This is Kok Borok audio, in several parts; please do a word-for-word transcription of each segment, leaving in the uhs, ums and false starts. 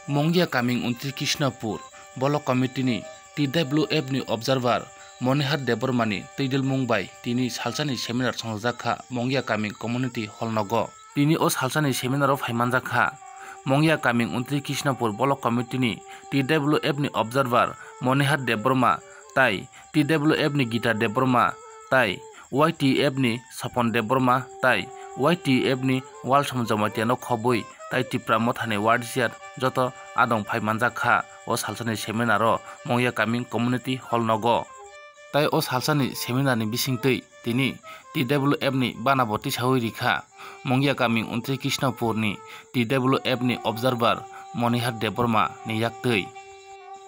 Mongia Kaming Untri Krishnapur Block Committee ni T W F ni observer Monihar Debbarma ni twidulmung bai tini salsani seminar songjak kha Mongia Kaming Community Hall nogo. Tini o salsani seminar o phaimanjak kha Mongia Kaming Untri Krishnapur Block Committee ni T W F ni observer Monihar Debbarma tai T W F ni Gita Debbarma tai Y T F ni Sapon Debbarma tai Y T F ni Walsom Jamatia no khobwi tai Tipra Mothani ward chair joto adong phai manjak kha o salsani seminar o Mongia Kaming Community Hall nogo. Tai o salsani seminar ni bisingtwi tini T W F ni bana bo tisawi rikha Mongia Kaming Untri Krishnapur ni T W F ni observer Monihar Debbarma ni yaktwi.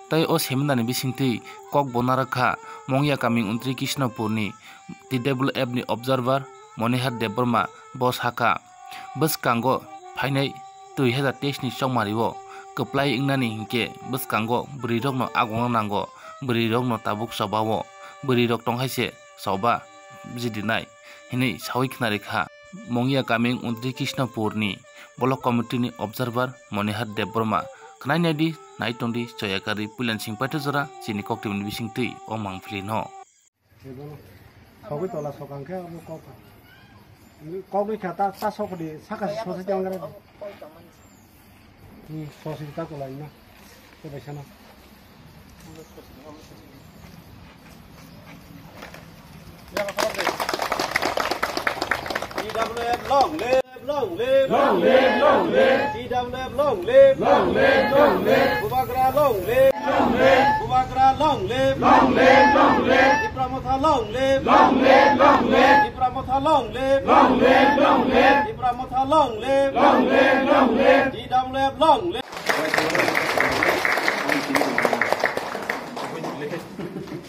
Tai o seminar ni bisingtwi kok bo narwkha Mongia Kaming Untri Krishnapur ni T W F ni observer Monihar Debbarma bo sakha, bwskango phainai dui hazar teis ni chongmari o kwplai wngnani hinkhe bwskango bwrwi rokno agongna nango, bwrwi rokno tabuk choba o, bwrwi rok tong hai se choba bujidinai hinwi sawi khnarikha Mongia Kaming Untri Krishnapur ni Block Committee ni observer Monihar Debbarma. Khwnai naidi, nai tongdi, choya karwi puilan sing paitha jora chini koktwmani bisingtwi o mangpili no. Sogwi tola sokang khe abo kok. Kok wi kha ta, ta sok di, saka si sosi tang gara. Hmm, sosi ta tola ina. Ko bai sana. T W F long live, long live, long live, long live. T W F long live, long live, long live. Bubagra long live, long live. Bubagra long live, long live, long live. Tipra Motha long live, long live, long live. Tipra Motha long live, long live, long live. Tipra Motha long live, long live, long live. T W F long live.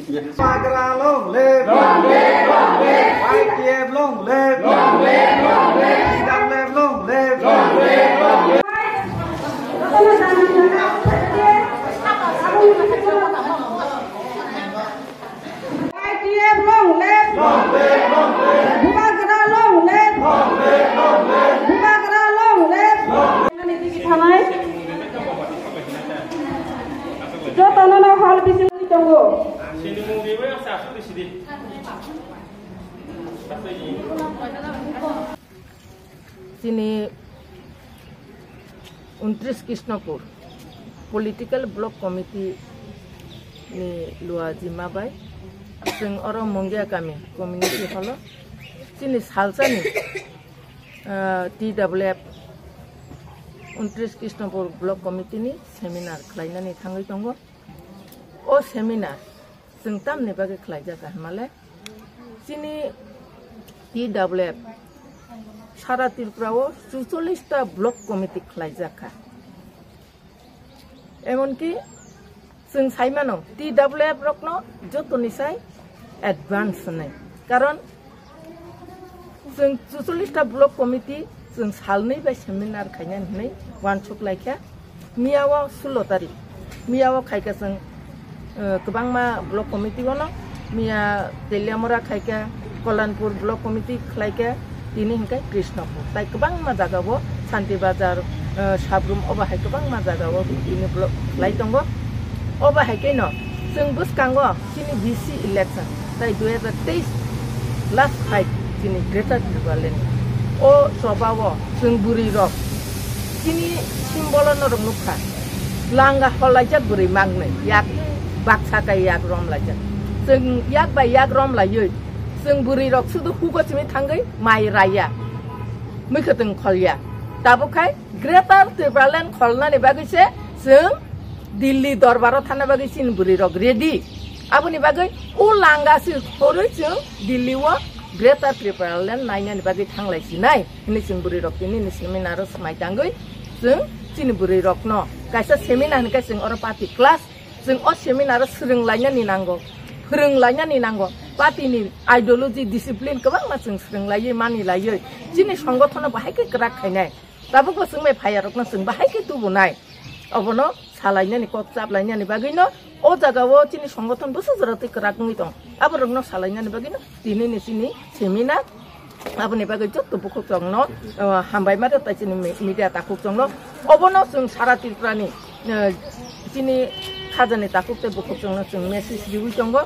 Bubagra long live! Long live, long live! Y T F long live! Long live, long live! T W F long live! Long live, long live! Y T F long live! Long live, long live! Bubagra long live! Long live, long live! Bubagra long live! Long live! Thanai. Jotono no hall bisingtwi tongo. Chini untris Krishnapur Political Block Committee ni luajima bai chwng oro Mongia Kami Community Hall o chini salsani, ah, T W F untris Krishnapur Block Committee ni seminar khlainani thangwi tongo. O seminar chwng tamni bagwi khlaijak kha hwnmale, chini T W F sara Tripura o chuchollis ta block committee khlaijak kha. Emonki chwng sai mano, T W F rokno jotoni sai advance hwnwi. Karon chwng chuchollis ta block committee chwng salnwi bai seminar khainani hwnwi uansuk laikha. Miya o sulo tarik, miya o khaikha chwng, eh, kwbangma block committee o no, miya Teliamura khaikha, Kollanpur block committee khlaikha, tini hinkhe Krishnapur. Tai kwbangma jaga o Santi Bazar, eh, Sabrum obo hai kwbangma jaga o tini block khlai tongo. Obo hai khe no chwng bwskango chini B C election tai dui hazar teis last fight chini Greater Tipraland o choba o chwng bwrwi rok chini symbol o norok nukha, langa holaijak bwrwi mangnwi yak baksa kai yak romlaijak. Chwng yak bai yak romlaiwi chwng bwrwi rok sudu hugo simi thangwi mai raiya, mwkhwtwng kholya. Tabuk khai Greater Tipraland kholnani bagwi se chwng Delhi dorbar o thangna bagwi chini bwrwi rok ready. Aboni bagwi o langa se khorwi chwng Delhi o Greater Tipraland nainani bagwi thanglai sinai hwnwi chwng bwrwi rok tini ni seminar o swmai tangwi chwng chini bwrwi rokno kaisa seminar hwnkhe chwng oro party class. Chwng o seminar o swrwng lainani nango, phwrwng lainani nango. Party ni ideology, discipline kwbangma chwng swrwng laiwi mani laiwi chini songothono bahai khe kwrak khainai. Tabukbo chwng bai phaiya rokno chwng bahai khe tubunai. Obono salainani kok chaplainani bagwino o jaga o chini songothon bwswk jora twi kwrak wngwi tong. Aborokno salainani bagwino tini ni chini seminar. Aboni bagwi joto bukhuk chwngno, uh, hambai ma rw tai chini me-, media takhuk chwngno. Obono chwng sara Tripura ni Eh, chini khajani takhuk tei bukhuk chwngno chwng message riwi tongo.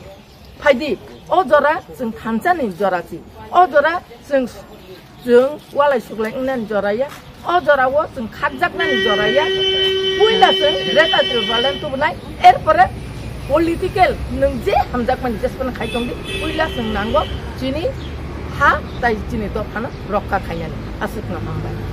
Phaidi, o jora chwng thansani jora si. O jora chwng, chwng walai suklai wngnani jora ya. O jora o chwng khakjaknani jora ya. Puila chwng Greater Tipraland tubunai, erpore political nwng je hamjakmani jesphano khai tongdi. Puila chwng nango chini ha tai chini dophano rokha khainani. Aswkno hambai.